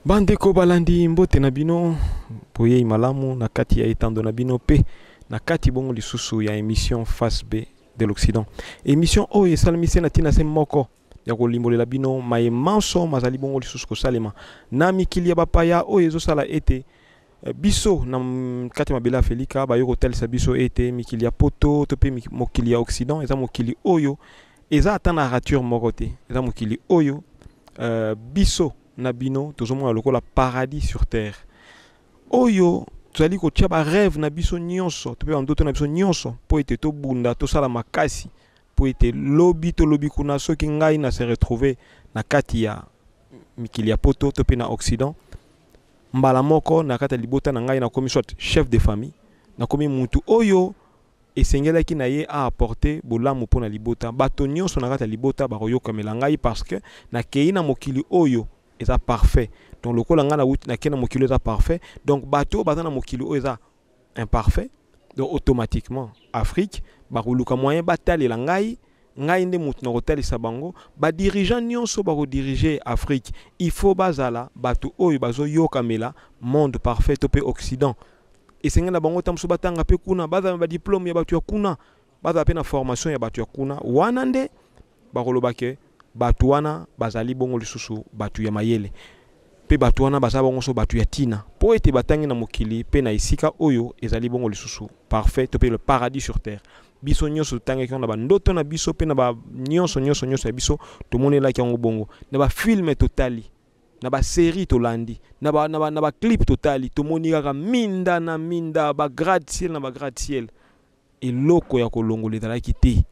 Bandeko balandi, mbote na bino, boyei malamu na kati ya etando na bino mpe na kati bongo lisusu ya émission Face B de l'Occident. Émission oyo esalemi se na ntina se moko ya kolimbolela bino maye manso mazali bongo lisusu kosalema na mikili ya bapaya, oyo ezosala ete biso na kati ya mabele Afelika bayo kotalisa biso ete mikili ya Poto to mpe mokili ya Occident eza mokili oyo eza ata na rature moko te, eza mokili oyo biso na bino tozomona lokola paradis sur terre, oyo tozali kotia barêve na biso nyonso to mpe bandoto na biso nyonso, mpo ete tobunda, tosala makasi mpo ete lobi tolobi kuna, soki ngai na se retrouver na kati ya mikili ya Poto to mpe na Occident, mbala moko na kati ya libota na ngai nakomi soit chef de famille, nakomi mutu oyo esengelaki na ye aapporter bolamu mpo na libota. Bato nyonso na kati ya libota bakoyokamela ngai parce que nakei na mokili oyo eza parfait. Donc lokola ngai nauti, nakei na mokili oyo eza parfait, donc bato oyo baza na mokili oyo eza imparfait, donc automatiquement Afrique bakoluka moyen batalela ngai. Ngai nde motu na kotalisa bango. Badirigeant nyonso bakodirige Afrique, il faut bazala bato oyo bazoyokamela monde parfait to mpe Occident. Esengeli na bango ta mosusu batanga mpe kuna, bazala na badiplôme ya bato ya kuna, bazala mpe na formation ya bato ya kuna. Wana nde bakoloba ke bato wana bazali bongo lisusu bato ya mayele, mpe bato wana baza bongo so bato ya ntina, mpo ete batangi na mokili mpe na esika oyo ezali bongo lisusu parfait to mpe le paradis sur terre. Biso nyonso totangaki yango na bandoto na biso mpe na ba nyonso nyonso nyonso ya biso, tomonelaki yango bongo na bafilm totali, na basérie tolandi, na baclip totali. Tomoni kaka minda na minda, bagratte-ciel na bagratte-ciel. Eloko ya kolongola ezalaki te.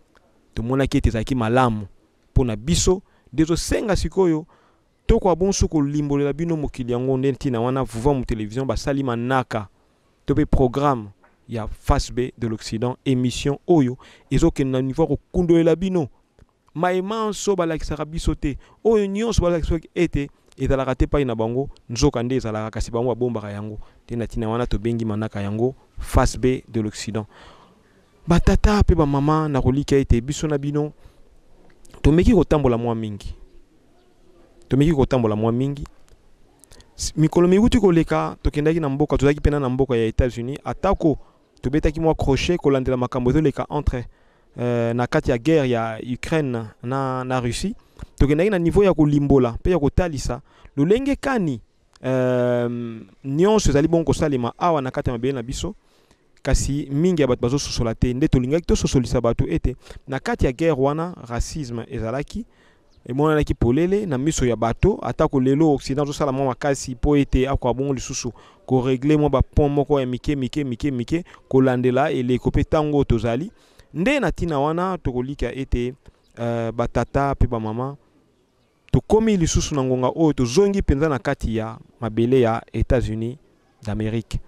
Tomonaki ete ezalaki malamu mpo na biso. Nde ezosenga sikoyo tokoka bonso kolimbolela bino mokili yango. Nde ntina wana Vuvamu Télévision basali manaka to mpe programme ya Face B de l'Occident, émission oyo ezokende na niveau ya kokundolela bino maye manso balakisaka biso te, oyo nyonso balakisaka ete ezalaka te epai na bango, nzoka nde ezalaka, kasi bango babombaka yango te. Na ntina wana tobengi manaka yango Face B de l'Occident. Batata mpe bamama, na kolika ete biso na bino tomeki kotambola mwa mingi, tomeki kotambola mwa mingi. Mikolo miwuti koleka, tokendaki na mboka, tozalaki mpena na mboka ya États-Unis, atako tobetaki mwa crochet kolandela makambo ezoleka entre na kati ya guerre ya Ukraine na Russie. Tokendaki na niveau ya kolimbola mpe ya kotalisa lolenge kani nyonso ezali bongo kosalema awa na kati ya mabele na biso, kasi mingi ya bato bazososola te. Nde tolingaki tososolisa bato ete na kati ya guerre wana racisme ezalaki, emonanaki polele na miso ya bato. Atako lelo Occident azosala mwa makasi mpo ete akoka bongo lisusu korégler mwa bapont moko ya mike mike mike mike, kolandela eleko mpe ntango tozali. Nde na ntina wana tokolika ete batata mpe bamama, tokomi lisusu na ngonga oyo tozongi mpenza na kati ya mabele ya États-Unis d'Amérique.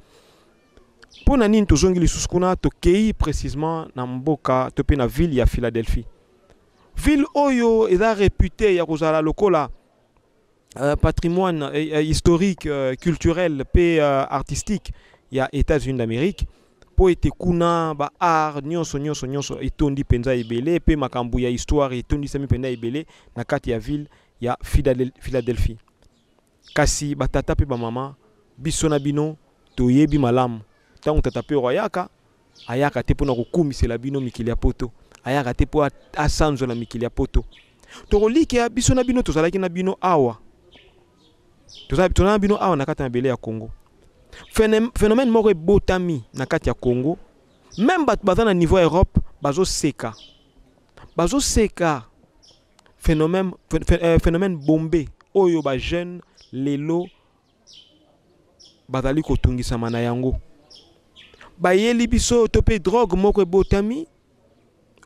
Mpo na nini tozongi lisusu kuna? Tokei précisement na mboka to mpe na ville ya Philadelphie, ville oyo eza réputé ya kozala lokola patrimoine historique, culturel mpe artistique ya États-Unis d'Amérique, mpo ete kuna baart nyonso nyonso nyonso etondi mpenza ebele, mpe makambo ya histoire etondisami mpenza ebele na kati ya ville ya Philadelphie. Kasi batata mpe bamama, biso na bino toyebi malamu, ntango tata mpe oyo ayaka, ayaka te mpona kokumisela bino mikili ya Poto, ayaka te mpo asanzola mikili ya Poto. Tokolika biso na bino, tozalaki na bino awa, toza na bino awa na kati ya mabele ya Congo. Phénomène moko ebotami na kati ya Congo, même bato baza na niveau ya Europe bazoseka, bazoseka phénomène bombe oyo bajeune lelo bazali kotungisama na yango. Bayeli biso to mpe drogue moko ebotami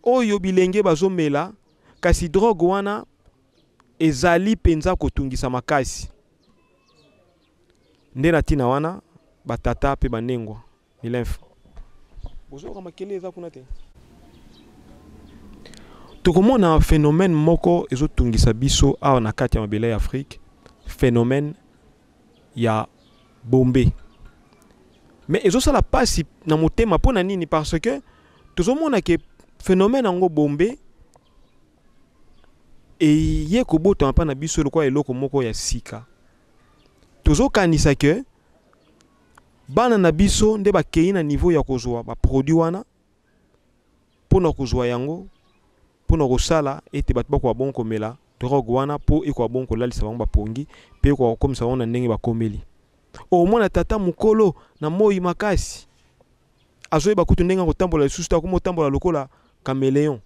oyo bilenge bazomela, kasi drogue wana ezali mpenza kotungisa makasi. Nde na ntina wana, batata mpe banengwa milemfe, bozoyoka makele eza kuna te. Tokomona phénomène moko ezotungisa biso awa na kati ya mabele ya Afrique, phénomène ya bombe. Mais ezosala mpasi na motema. Mpo na nini? Parce que tozomona ke phénomène yango bombe eye kobotama mpa na biso lokola eloko moko ya sika. Tozokanisa ke bana na biso nde bakei na niveau ya kozwa baproduit wana mpona kozwa yango mpona kosala ete bato bakoka bongo komela drogue wana mpo ekoka bongo kolalisa bango bapongi mpe ekoka kokomisa bango na ndenge bakomeli. Omona tata mokolo na moi makasi azoyeba kutu ndenge akotambola lisusu te, akoma otambola lokola caméléon.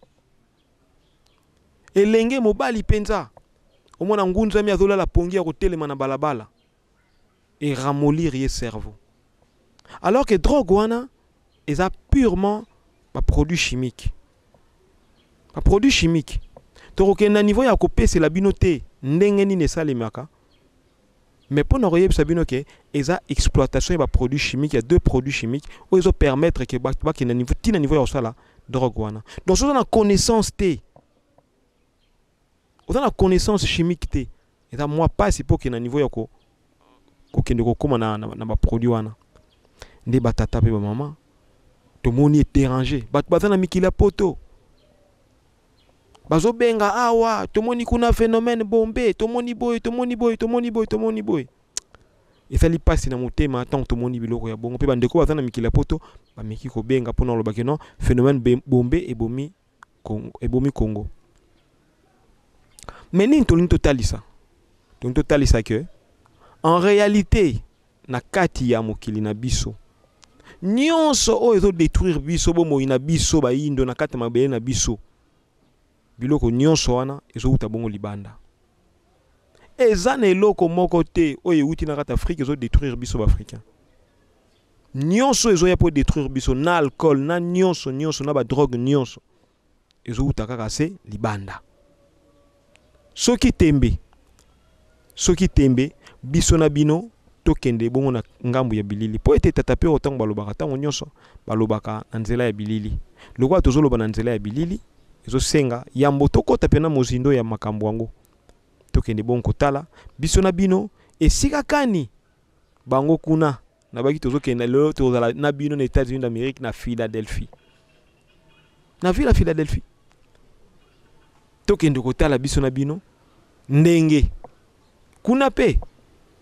Elenge mobali mpenza omona ngunzami azolala pongi ya kotelema na balabala et ramollir ye cerveau, alors que drogue wana eza purement baproduit chimique. Baproduit chimique, tokokende na niveau ya kopesela bino te ndenge nini esalemaka, mais mpo na koyebisa bino ke eza exploitation ya baproduit chimique, ya deux produits chimiques oyo ezopermettre ke bato bakende niveau ntina niveau ya kosala drogue wana. Donc soki oza na connaissance te, oza na connaissance chimique te, eza mwa pasi mpo okende na niveau ya kokende kokóma na baproduit wana. Nde batata mpe bamama, tomoni edéranger bato baza na mikili ya poto, bazobenga awa, tomoni kuna phénomène bombe, tomoni boye, tomoni boye, tomoni boye, tomoni boye. Ezali mpasi na motema ntango tomoni biloko ya bongo. Mpe bandeko baza na mikili ya poto bameki kobenga mpona kolobaki non, phénomène bombe ebomi Congo, ebomi Congo. Mais nini tolingi totalisa? Tolingi totalisa ke en réalité, na kati ya mokili na biso, nyonso oyo ezodétruire biso, bomoi na biso bayindo na kati ya mabele na biso, biloko nyonso wana ezowuta bongo libanda. Eza na eloko moko te oyo ewuti na kati Afrique ezodétruire biso baafricain. Nyonso ezoya mpo détruire biso, na alcool, na nyonso nyonso, na badrogue nyonso, ezowuta kaka se libanda. Soki tembe, soki tembe, biso na bino tokende bongo na ngambu ya bilili, mpo ete tata mpe ntango balobaka, ntango nyonso balobaka na nzela ya bilili. Lokola tozoloba na nzela ya bilili, ezosenga yambo tokɔta mpe na mozindo ya makambo yango, tokende bongo kotala biso na bino esika kani bango kuna. Nabaki tozokende lelo, tozala na bino na États-Unis d'Amérique, na Philadelphie, na ville ya Philadelphie. Tokende kotala biso na bino ndenge kuna mpe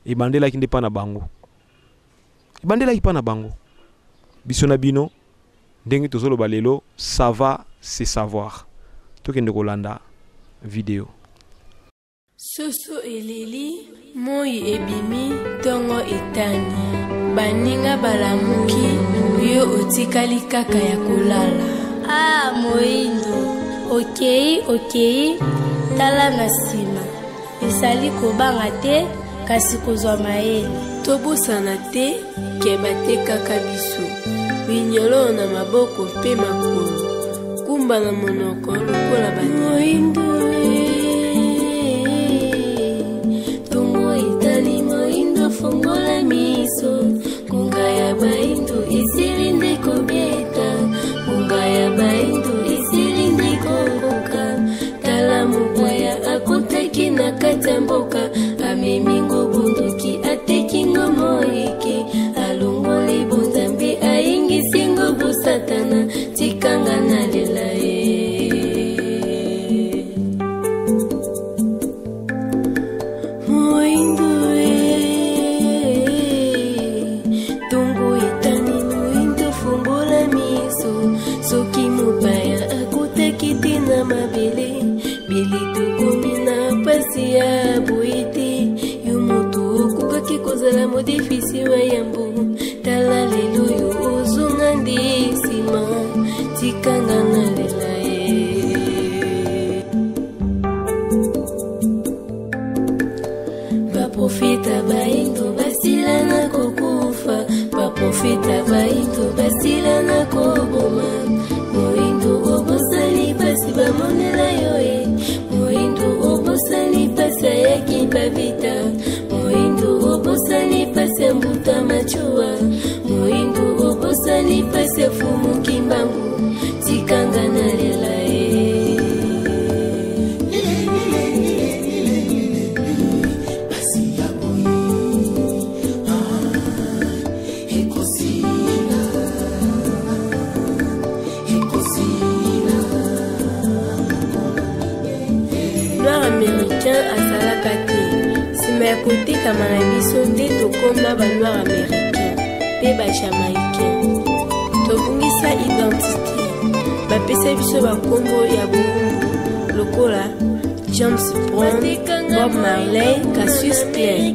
ebandelaki nde mpa na bango, ebandelaki mpa na bango. Biso na bino ndenge tozoloba lelo, ça va se savoir. Tokende kolanda video. Soso eleli, moi ebimi, ntongo etani, baninga balamuki, yo otikali kaka ya kolala. Ah, moyindo, okei, okei, tala na nsima. Ezali kobanga te, kasi kozwa mayele. Tobosana te ke batekaka biso minyololo na maboko mpe makolo, kumba na monoko lokola Moyindo, ntongo etali, moyindo, fongola miso. Ngonga ya bayindo esili nde kobeta, ngonga ya bayindo esili nde kokoka. Tala mopaya akotaki na kati ya mboka, amemi ngo bunduki, ateki ngo moyeke, alongoli bonzambe, ayingisi ngo bosatana. Tikanga nalela ye. Moyindo, ntongo etani, moyindo, fongola miso. Soki mopaya akotaki te na mabele, bele tokomi na pasi ya boye te. Yo moto okokaki kozala modefisi wa yambo, tala lelo yo ozonga nde nsima. Tikanga nalela ye. Baprofeta bayindo basila na kokufa, baprofeta bayindo basila na koboma. Moyindo, obosani pasi bamonela yo e. Moyindo, obosani pasi ayaki babita. Moyindo, obosani pasi ya mbuta machua. Moyindo, obosani pasi ya fumuki mbangu. Tikanga nalela ye. Pasi ya boyi, ah, ekosi. Nde tokoma ba noir américain mpe ba jamaïcain. Tobungisa identité, bapesa biso bakombo ya bowumbu lokola James Brown, Bob Marley, Cassius Clay.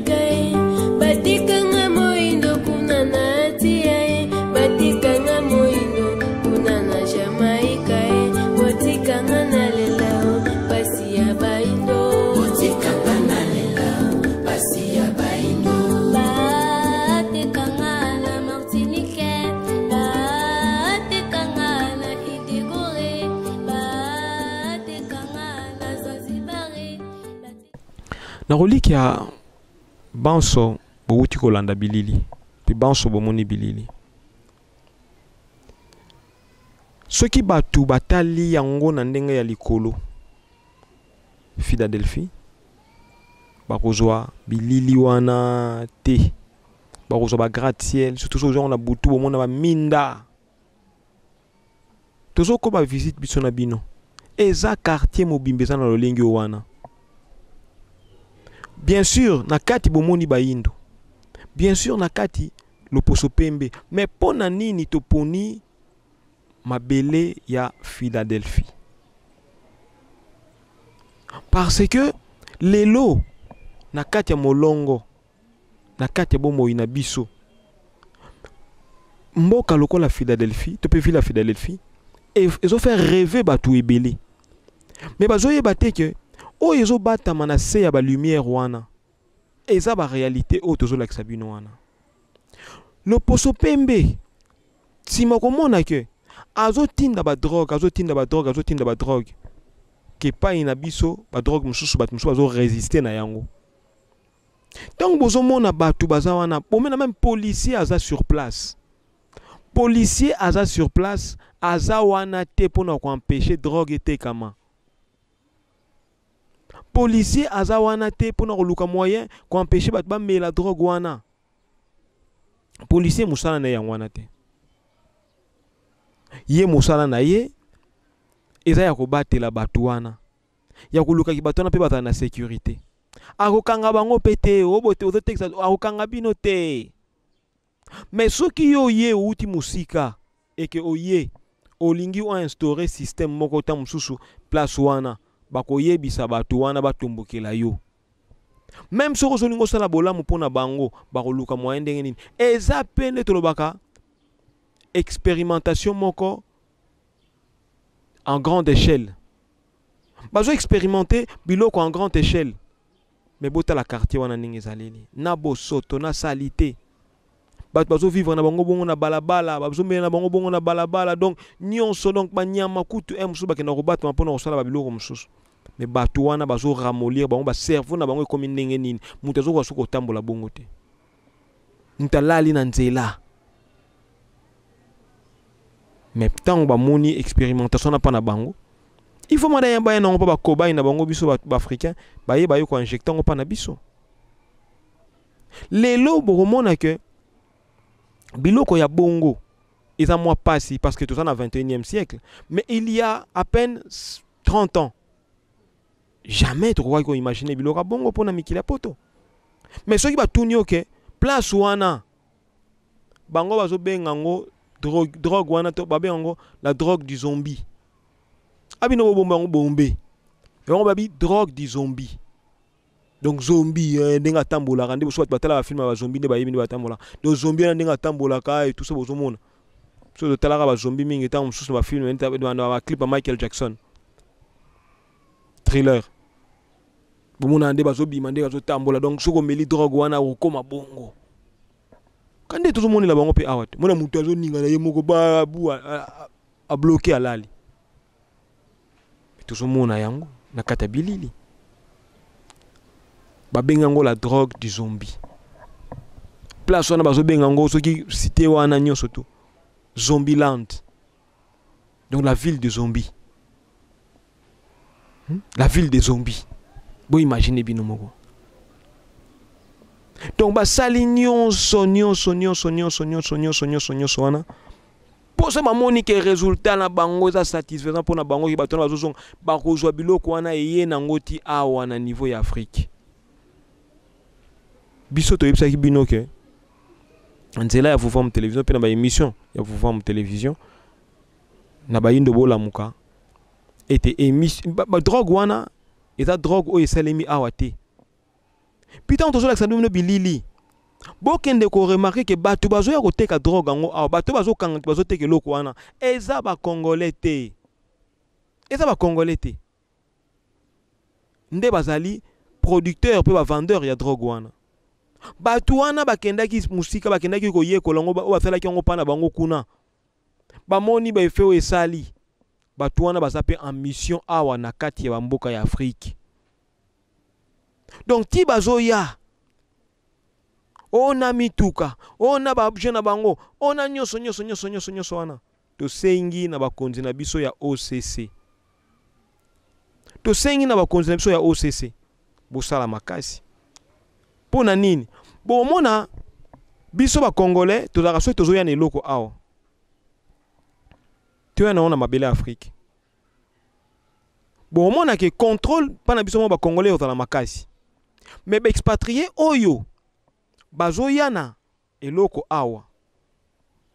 Batikanga moindo kuna na Atia ye, batikanga moindo kuna na Jamaïka ye, botikanga na lela o, pasi ya baindo. Botikanga na lela o, pasi ya baindo. Batekanga na Martinique, batekanga na Idegore, batekanga na Zanzibar. Nakolikia banso bowuti kolanda bilili mpe banso bomoni bilili. Soki bato batali yango na ndenge ya likolo, Philadelphie, bakozwa bilili wana te, bakozwa ba gratte-ciel, surtout soki ozwa na butu bomona ba minda. Tozokoba visite biso na bino. Eza quartier mobimba eza na lolenge wana. Bien sûr na kati bomoni bayindo. Bien sûr na kati loposo pembe, mais pona nini toponi mabele ya Philadelphie? Parce que lelo na kati ya molongo, na kati ya bomoi na biso, mboka lokola Philadelphie, to pe ville ya Philadelphie, ezo faire rêver bato ebele. Mais bazoyeba te ke oyo ezobatama na se ya ba lumière wana eza ba réalité oyo tozolakisa bino wana. Loposo pembe nsima komona ke azotinda ba drogue, azotinda ba drogue, azotinda ba drogue, ke epai na biso ba drogue mosusu bato mosusu bazo résister na yango. Ntango bozomona bato baza wana, bomena même policier aza sur place. Policier aza sur place, aza wana te mpona koempêcher drogue etekama. Policier aza wana te mpona koluka moyen koempêcher bato bamela drogue wana. Policier mosala na ye yango wana te. Ye mosala na ye eza ya kobatela bato wana, ya kolukaki bato wana mpe bazala na sécurité. Akokanga bango mpe te, obote ozotekisa, akokanga bino te. Mais soki yo ye outi mosika eke oye olingi o instaurer système moko ta mosusu place wana, bakoyebisa bato wana batombokela yo. Même soki ozolingi osala bolamu mpona bango, bakoluka moyen ndenge nini. Eza pe nde tolobaka expérimentation moko en grande échelle. Bazo expérimenter biloko en grande échelle. Mais botala quartier wana ndenge ezaleli, na bosoto, na salité. Bato bazo vivre na bango bongo na balabala, bazo mela na bango bongo na balabala, donc nyonso, donc banyama kutu, mosusu bakenda kobatama mpona kosala ba biloko mosusu. Mais bato wana bazo ramollir bango, ba cerveau na bango ekomi ndenge nini. Moto azokoka soki kotambola bongo te. Moto alali na nzela. Mais ntango bamoni expérimentation na pa na bango, il faut mwana yamba ya nango mpo bakobai na bango biso ba africain, baye baye ko injecter ngo pa na biso. Lelo bokomona ke biloko ya bongo eza mwa pasi parce que toza na 21e siècle, mais il y a à peine 30 ans, jamais tokokaki koimaginer biloko ya bongo mpona mikili ya poto. Mais soki batuni yo ke place wana bango bazobenga yango drogue, drogue wana to babenga yango la drogue du zombie. Abino bobomba yango bombe. Yango babi drogue du zombie. Donc zombie, ndenge atambolaka, nde boso bato batalaka film ya ba zombie nde bayebi nde batambolaka. Donc zombie wana ndenge atambolaka et tout ça bozomona. Soki totalaka ba zombie mingi ntango mosusu na ba film, na ba clip ya Michael Jackson. Thriller. Bomona nde bazobima nde bazotambola. Donc soki omeli drogue wana okokoma bongo. Ka nde tozomonela bango mpe awa te. Mona moto azoninga na ye moko ba bu a bloqué alali. Tozomona yango na kati ya bilili. Babenga yango la drogue du zombie. Place wana bazobenga yango soki cité wana nyonso to Zombieland. Donc la ville des zombies. La ville des zombies. Bo imaginer bino moko. Donc basali nyonso nyonso nyonso nyonso nyonso nyonso nyonso nyonso wana. Poso bamoni ke résultat na bango eza satisfaisant mpona bango ke bato wana bazozonga, bakozwa biloko wana eye nango ti awa na niveau ya Afrique. Biso toyebisaki bino ke nzela ya Vuvamu Télévision mpe na baémission ya Vuvamu Télévision na bayindo bolamuka ete émission badrogue wana eza drogue oyo esalemi awa te. Mpi ntango tozolakisa bino bilili, bokende koremarquer ke bato bazoya koteka drogue yango awa, bato bazokanga bazoteka eloko wana eza bacongolais te, eza bacongolais te nde bazali producteur mpe bavendeur ya drogue wana. Bato wana bakendaki mosika, bakendaki koyekola yango, oyo basalaki yango mpa na bango kuna, bamoni baeffet oyo esali. Bato wana baza mpe en mission awa na kati ya bamboka ya Afrique. Donc ti bazoya ona mituka, ona baobjet na bango, ona nyonso nyonso nyonso nyonso nyonso wana. Tosengi na bakonzi na biso ya OCC, tosengi na bakonzi na biso ya OCC, bosala makasi. Mpo na nini? Bomona biso bacongolais tozalaka, soki tozoya na eloko awa, toya nango na mabele ya Afrique, bomona ke contrôle mpa na biso mo bacongolais ozala makasi, mais baexpatriés oyo bazoya na eloko awa,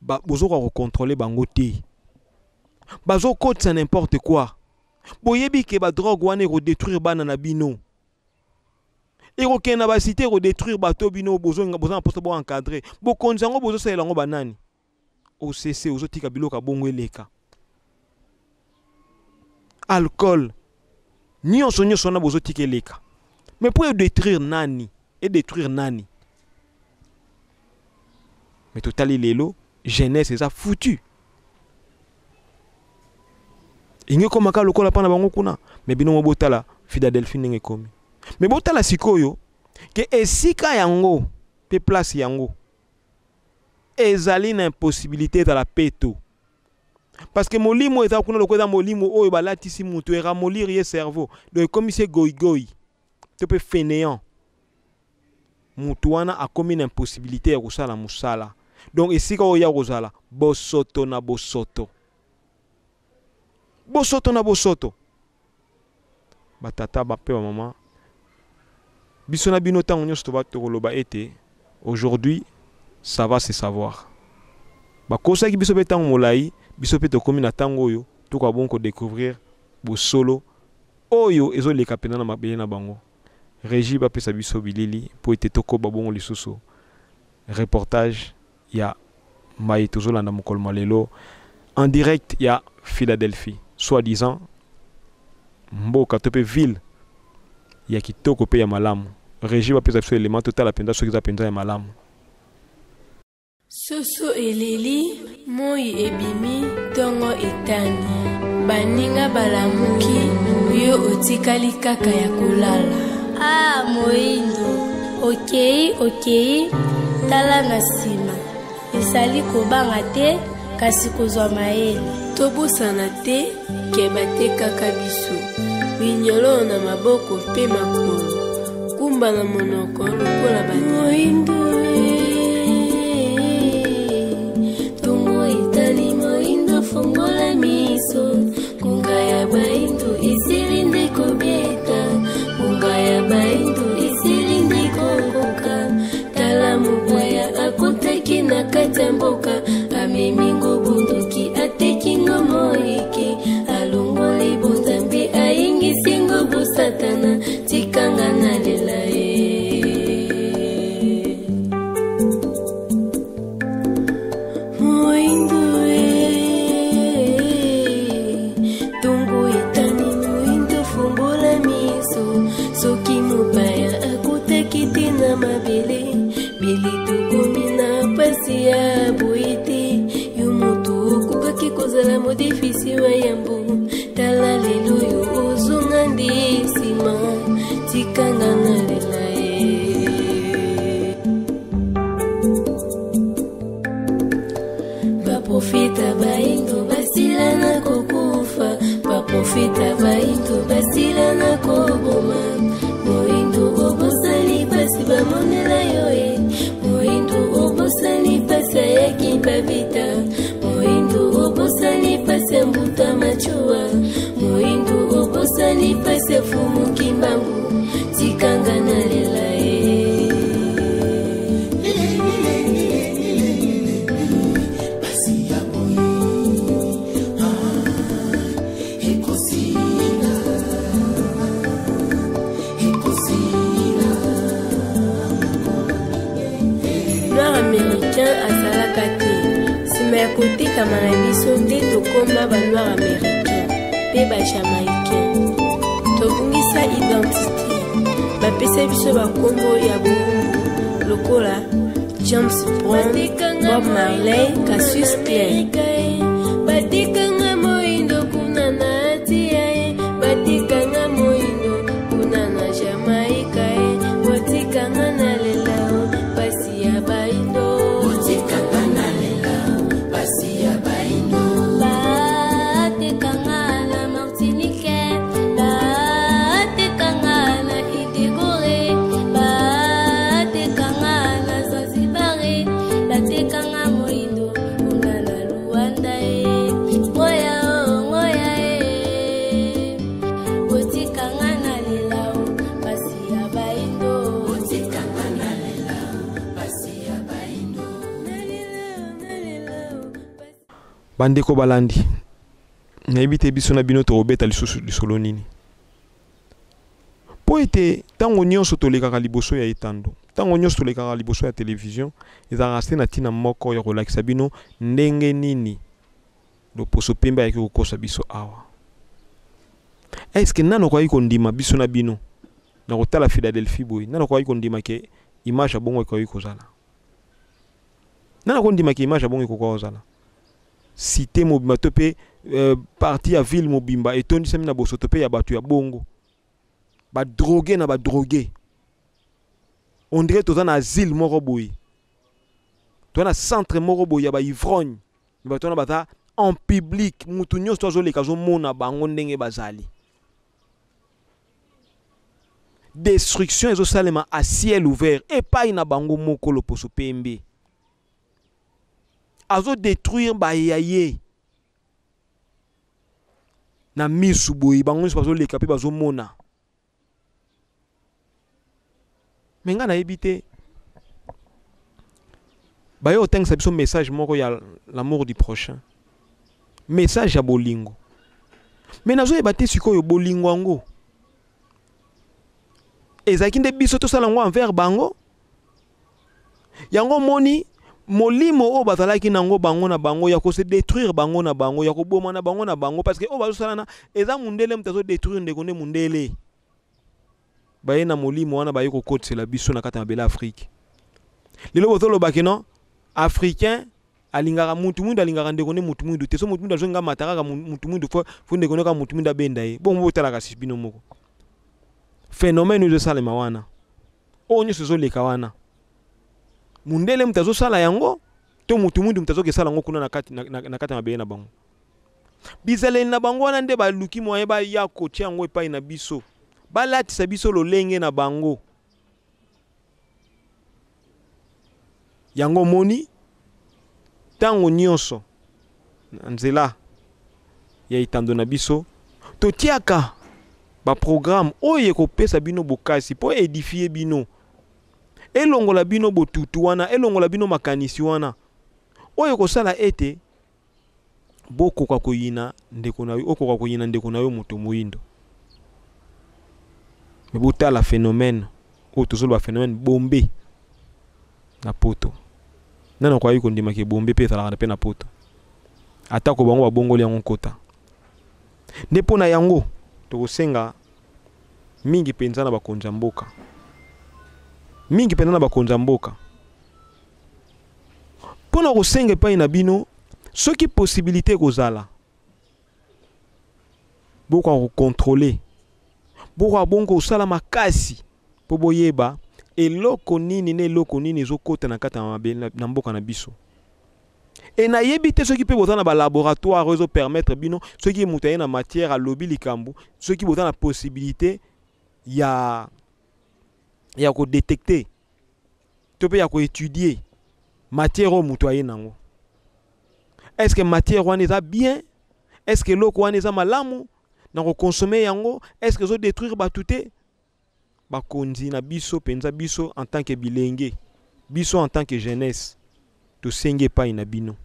bozokoka kocontrôler bango te, bazokotisa n'importe quoi. Boyebi ke badrogue wana ekodétruire bana na bino, ekokende na bacité, ekodétruire bato. Bino boza na mposa boencadrer bokonzi yango, bozosalela yango banani? OCC ozotika biloko ya bongo eleka, alcool nyonso nyonso wana bozotika eleka, mais mpo edétruire nani? Edétruire nani? Mais totali lelo, jeunesse eza foutu, ingi ekomaka lokola mpa na bango kuna. Mais bino mo botala Philadelphie ndenge ekomi. Mais botala sikoyo ke esika yango mpe place yango ezali na impossibilité ezala peto, parce que molimo eza kuna lokola eza molimo oyo balatisi moto, eramollir ye cerveau, donc ekomisi ye goigoi to mpe fainéant. Motu wana akomi na impossibilité ya kosala mosala. Donc esika oyo ya kozala bosoto na bosoto, bosoto na bosoto. Batata mpe bamama, biso na bino ntango nyonso tokoloba ete aujourd'hui ça va se savoir. Bakosaki biso mpe ntango molai, biso mpe tokómi na ntango oyo tokoka bongo kodécouvrir bosolo oyo ezoleka mpenza na mabele na bango. Régie bapesa biso bilili mpo ete tokoba bongo lisusu reportage ya mai tozolanda mokolo mwa lelo en direct ya Philadelphie, soi-disant mboka to mpe ville ya kitoko mpe ya malamu. Régie bapesa biso élément, totala mpenza soki eza mpenza ya malamu. Soso eleli, moi ebimi, ntongo etani, baninga balamuki, yo otikali kaka ya kolala. Ah, moyindo, okei, okei, tala na nsima. Ezali kobanga te, kasi kozwa mayele. Tobosana te ke batekaka biso minyololo na maboko mpe makolo, kumba na monoko lokola moyindo. Ntongo etali, moyindo, fongola miso. Ngonga ya bayindo esili nde kobeta, ngonga ya bayindo esili nde kokoka. Tala mopaya akotaki na kati ya mboka, amemi ngo bunduki, ateki ngo moyeke, alongoli bonzambe, ayingisi ngo bosatana. Tikanga nalela ye. Moyindo e, ntongo etani, moyindo, fongola miso. Soki mopaya akotaki te na mabele, bele tokomi na pasi ya boye te. Yo moto okokaki kozala modefisi wa yambo, tala lelo yo ozonga nde nsima. Tikanga nalela ye. Baprofeta bayindo basila na kokufa, baprofeta bayindo basila na koboma. Moyindo, obosani pasi bamonela yo ye. Moyindo, obosani pasi ayaki babita. Moyindo, obosani pasi ya mbuta machua. Moyindo, obosani pasi ya fumuki mbangu. Tikanga. Américain azalaka te. Nsima ya kotekama na biso nde tokóma banoir américain mpe bajamaïcain. Tobungisa identité, bapesa biso bakombo ya bowumbu lokola James Brown, Bob Marley, Cassius Clay. Batikanga moindo kuna na Atia ye, batikanga moindo kuna na Jamaika ye, botikanga na lela o pasi ya baindo, botikanga na lela pasi ya baindo. Batekanga na Martinique, batekanga na Idegore, batekanga na Zanzibar, batekanga moindo kuna na Luanda ye. Ngoya o ngoya ye, botikanga na lela o pasi ya baindo, botikanga na lela pasi ya baindo. Bandeko balandi, nayebi te biso na bino tokobeta lisusu lisolo nini, mpo ete ntango nyonso tolekaka liboso ya etando, ntango nyonso tolekaka liboso ya televizio, ezalaka se na ntina moko ya kolakisa bino ndenge nini loposo pembe ayaki kokosa biso awa. Eske nano okoki kondima biso na bino na kotala Philadelphie boye? Nano okoki kondima ke image ya bongo ekoki kozala? Nano okondima ke image ya bongo ekoki kozala? Cité mobimba to mpe partie ya ville mobimba etondisami na bosoto mpe ya bato ya bongo, badrogue na badrogue. On dirait toza na asile moko boye, toza na centre moko boye ya baivrogne. Bato wana baza en public, mutu nyonso azoleka azomona bango ndenge bazali. Destruction ezosalema à ciel ouvert epai na bango moko. Loposo pembe azodétruire baya ye na misu boye, bango nyonso bazoleka mpe bazomona. Me ngai nayebi te, baye otangisa biso message moko ya l'amour du prochain, message ya bolingo, me nazoyeba te sikoyo bolingo yango ezalaki nde biso tosala yango envers bango. Yango moni molimo oyo bazalaki nango bango na bango ya kose détruire bango na bango, ya koboma na bango na bango, parce que oyo bazosalana eza mundele moto azodétruire ndeko nde mundele. Baye na molimo wana, baye kokotisela biso na kati ya mabele Afrique. Lelo bozolobaki non, africain alingaka mutu mwindu, alingaka ndeko nde mutu mwindu te. So mutu mwindu azonga mata kaka mutu mwindu, fo ndeko nde kaka mutu mwindu abenda ye bongo. Botalaka si bino moko phénomène oyo ezosalema wana, oyo nyonso ezoleka wana, mundele moto azosala yango to mutu mwindu moto azokesala yango kuna na kati na kati ya mabele na bango? Bizaleli na bango wana nde baluki moye baya kotia yango epai na biso, balatisa biso lolenge na bango. Yango moni ntango nyonso na nzela ya etando na biso totiaka baprogramme oyo ekopesa bino bokasi mpo édifie bino, elongola bino botutu wana, elongola bino makanisi wana oyo ekosala ete bokoka koyina ndeko na yo, okoka koyina ndeko na yo moto moyindo. Me botala phénomène oyo tozoloba, phénomène bombe na poto. Nani akoki kondimaka bombe mpe ezalaka mpe na poto, atako bango babongoli yango nkota? Nde mpo na yango tokosenga mingi mpenza na bakonzi ya mboka, mingi mpenza na bakonzi ya mboka, mpo na kosenga epai na bino, soki possibilité ekozala, bokoka kocontrôler, bokoka bongo kosala makasi mpo boyeba eloko nini na eloko nini ezokɔta na kati ya mabele na mboka na biso. E nayebi te soki mpe boza na balaboratoire oyo ezopermettre bino, soki moto aye na matière, alobi likambo, soki boza na possibilité ya kodétecter to mpe ya koétudier matière oyo moto aye nango. Est ce que matière wana eza bien? Est ce que eloko wana eza malamu na kokonsommer yango? Est ce que ezodétruire bato te? Bakonzi na biso mpenza, biso en tant que bilenge, biso en tant que jeunesse, tosengi epai na bino,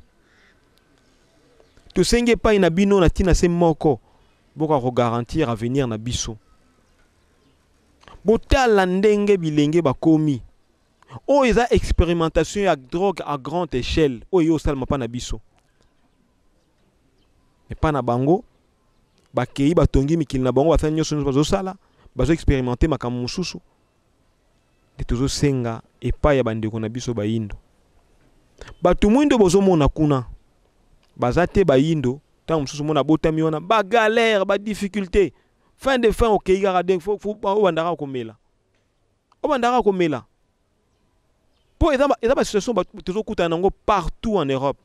tosengi epai na bino na ntina se moko: boka kogarantir avenir na biso. Botala ndenge bilenge bakomi. Oyo eza expérimentation ya drogue à grande échelle oyo ezosalema mpa na biso. Epa na bango bakei, batongi mikili na bango, basali nyonso nyonso bazosala, bazoexpérimente makambo mosusu. Nde tozosenga epai ya bandeko na biso bayindo, bato mwindo bozomona kuna baza te bayindo. Ntango mosusu mona botami wana bagalère, badifficulté, fin de fin okei kaka de obandaka komela, obandaka komela, mpo eza basituation tozokutana nango partout en Europe.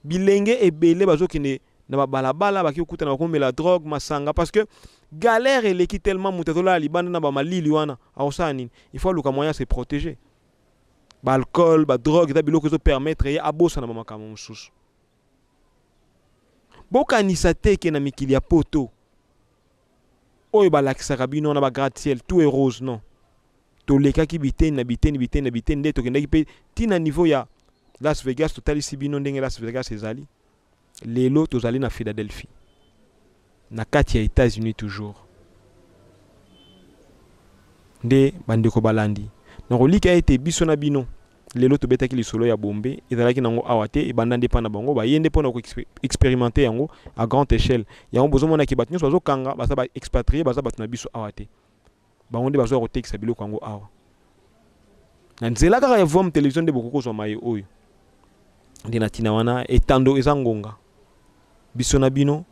Bilenge ebele bazokende na babalabala, baki kokutana, bakomela drogue, masanga, parce que galère eleki tellement. Moto azolala libanda na bamalili wana, akosala nini? Il faut aluka moyen se protéger. Baalcool, badrogue eza biloko ezopermettre ye abosana bamakambo mosusu. Bokanisa te ke na mikili ya poto oyo balakisaka bino wana bagratte-ciel, tout est rose. Non, tolekaki biteni na biteni, biteni na biteni, nde tokendaki mpe ntina niveau ya Las Vegas. Totalisi bino ndenge Las Vegas ezali. Lelo tozali na Philadelphie, na kati ya États-Unis toujours. Nde bandeko balandi, nakolika ete biso na bino lelo tobetaki lisolo ya bombe. Ezalaki nango awa te, ebanda nde mpa na bango. Baye nde mpona koexpérimente yango à grande échelle. Yango bozomonaki bato nyonso bazokanga, baza baexpatrie, baza bato na biso awa te. Bango nde bazwa kotekisa biloko yango awa na nzela kaka ya Vom Télévision. Nde bokoki kozwa maye oyo. Nde na ntina wana, etando eza ngonga, biso na bino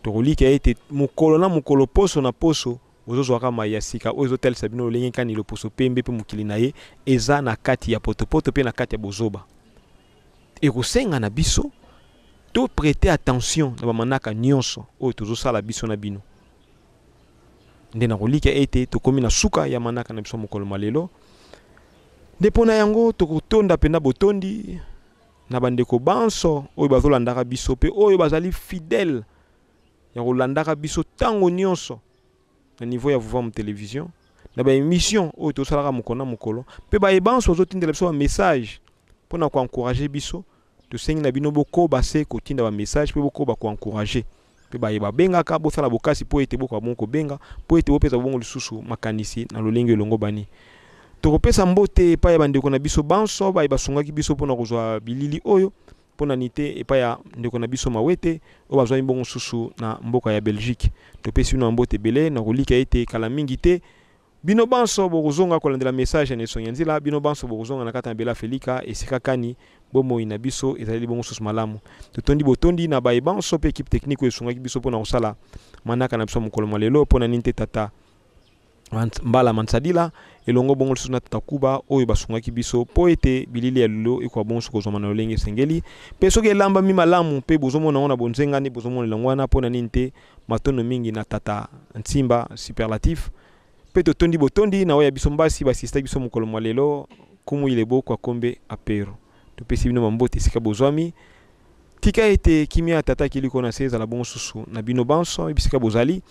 tokolika ete mokolo na mokolo, poso na poso, bozozwaka mai ya sika oyo ezotalisa bino lolenge kani loposo pembe mpe mokili na ye eza na kati ya potopoto mpe na kati ya bozoba. Ekosenga na biso to prêter attention na bamanaka nyonso oyo tozosala biso na bino. Nde nakolika ete tokomi na suka ya manaka na biso mokolo mwa lelo. Nde mpo na yango tokotonda mpenza botondi na bandeko banso oyo bazolandaka biso mpe oyo bazali fidèle ya kolandaka biso ntango nyonso na niveau ya Vuvamu Télévision, na baémission oyo tosalaka mokolo na mokolo, mpe baye banso bazotindela biso bamessage mpona koencourage biso. Tosengi na bino bokoba se kotinda bamessage mpe bokoba koencourage. Mpe baye babengaka, bosala bokasi mpo ete bokoka bongo kobenga, mpo ete bopesa bongo lisusu makanisi na lolenge elongo bani. Tokopesa mbote epai ya bandeko na biso banso baye basungaki biso mpona kozwa bilili oyo, mpona ni te epai ya ndeko na biso Mawete oyo bazwami bongo susu na mboka ya Belgique. Topesi bino mbote ebele na kolika ete kala mingi te bino banso bokozonga kolandela message ya Nesongi ya nzela. Bino banso bokozonga na kati ya Bela Felika, esika kani bomoi na biso ezali bongo susu malamu. Totondi botondi na baye banso mpe équipe technique oyo esungaki biso mpona kosala manaka na biso mokolo mwa lelo, mpona nini te tata Mbala Mansadila elongo bongo lisusu na tata Kuba oyo basungaki biso mpo ete bilili ya lelo ekoka bongo soki kozwama na lolenge esengeli mpe soki elambami malamu mpe bozomona yango na bonzenga nde bozomonela yango wana. Mpo na nini te matondo mingi na tata Ntimba Superlatif. Mpe totondi botondi na oyo ya biso mbasi basistaki biso mokolo mwa lelo, Kumu Ilebo kwa Kombe Apero. Topesi bino bambote esika bozwami. Tika ete kimia ya tata kiliko na se ezala bongo susu na bino banso bisika bozali.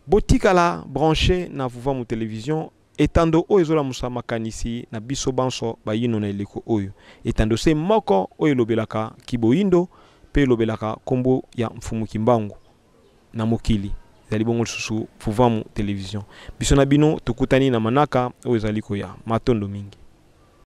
Botikala branché na Vuvamu Télévision, etando oyo ezolamusa makanisi na biso banso bayino na eleko oyo. Etando se moko oyo elobelaka kiboyindo mpe elobelaka nkombo ya Mfumu Kimbangu na mokili ezali bongo lisusu Vuvamu Télévision. Biso na bino tokutani na manaka oyo ezali koya. Matondo mingi.